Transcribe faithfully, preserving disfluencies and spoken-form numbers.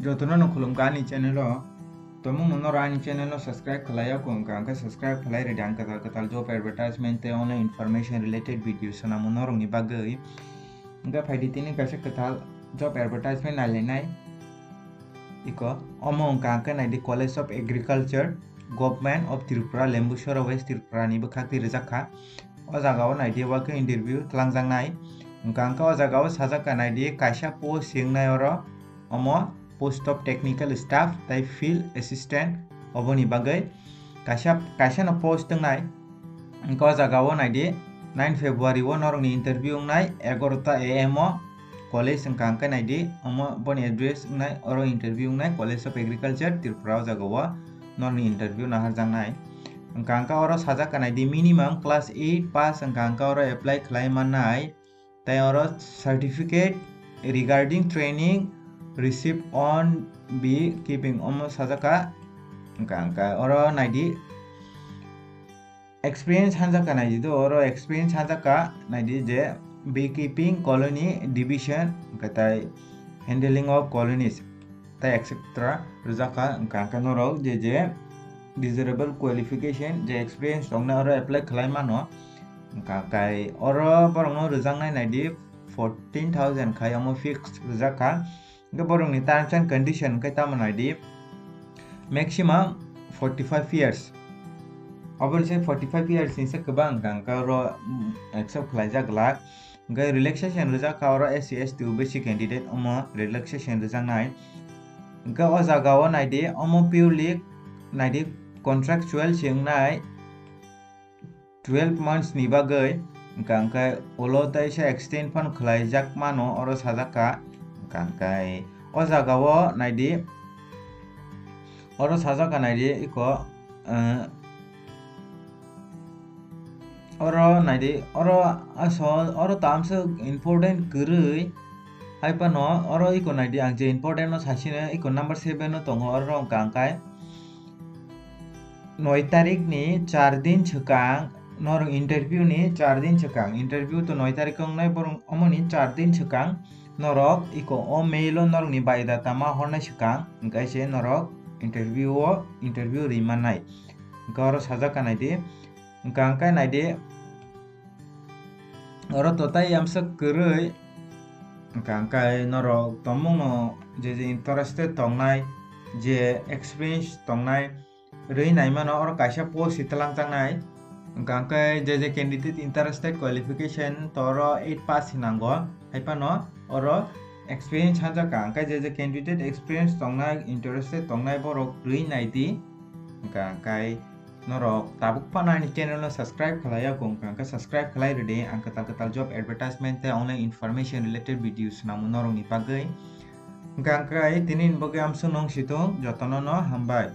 Jotono no khulumkha ani channel o. Tomung no norok ani channel no subscribe khlai ya kho wngkha, hwnkhe subscribe khlai rwdi ang kwtal kwtal job advertisement tei online information related video swnamo norokni bagwi. Hwnkhe phaidi tini kaisa kwtal job advertisement nailainai. Iko omo wngkha hwnkhe naidi College of Agriculture, Government of Tripura, Lembusora, West Tripura ni bwkhak twi rwjak kha. O jaga o naidi o khe interview twlangjaknai. Hwnkha hwnkhe o jaga o sajak kha naidi kaisa post se wngnai oro, omo post of technical staff tei field assistant oboni bagwi kaisa, kaisa no post wngnai. Hwnkha o jaga o naidi nine February o norokni interview wngnai egarota A M o college hwnkha hwnkhe naidi omo boni address wngnai oro interview wngnai College of Agriculture Tripura o jaga o norokni interview naharjaknai. Hwnkha hwnkhe oro sajak kha naidi minimum class eight pass hwnkha hwnkhe oro apply khlai mannai. Tei oro certificate regarding training received on beekeeping omo sajak kha. Hwnkha hwnkhe oro naidi experience hanjak kha naidi do, oro experience hanjak kha naidi je beekeeping, colony division, hwnkhe tei handling of colonies tei et cetera rwjak kha. Hwnkha hwnkhe norok je je desirable qualification je experience tongnai oro apply khlai mano. Hwnkha hwnkhe oro borokno rwjaknai naidi fourteen thousand khai omo fix rwjak kha. Hwnkhe borokni terms and condition hwnkhe tamo naidi maximum forty five years. Oboni se forty five years ni se kwbang hwnkha hwnkhe oro, mm, accept khlaijak glak. Hwnkhe relaxation rwjak kha oro S C, S T, O B C candidate omo relaxation rwjaknai. Hwnkhe o jaga o naidi omo purely naidi contractual se wngnai twelve months ni bagwi, hwnkha hwnkhe ulo tei se extend phano khlaijak mano oro sajak kha. Hwnkha hwnkhe o jaga o naidi oro sajak kha naidi iko, eh, oro naidi oro asol oro tamswk important kwrwi. Hai phano oro iko naidi ang je important no sasino iko number seven no tongo oro hwnkha hwnkhe noi tarik ni char din swkang norok interview ni char din swkang, interview to noi tarik wngnai borok omoni char din swkang norok iko o mail o norokni biodata ma hornai swkang hwnkhe se norok interview o interview rwi mannai. Hwnkhe oro sajak kha naidi, hwnkha hwnkhe naidi oro totai yamswk kwrwi, hwnkha hwnkhe norok tongmungno je je interested tongnai, je experience tongnai, rwi naimano oro kaisa post si twlangjaknai. Hwnkha hwnkhe je je candidate interested qualification to oro eight pass hinango, hai phano oro experience hanjak kha. Hwnkhe je je candidate experience tongnai, interested tongnai borok rwi naidi. Hwnkha hwnkhe norok tabuk phano ani channel no subscribe khlai ya kho, hwnkha hwnkhe subscribe khlai rwdi, ang kwtal kwtal job advertisement tei online information related videos namo norokni bagwi. Hwnkha hwnkhe tini ni bagwi amsuk nung situng jotono no hambai.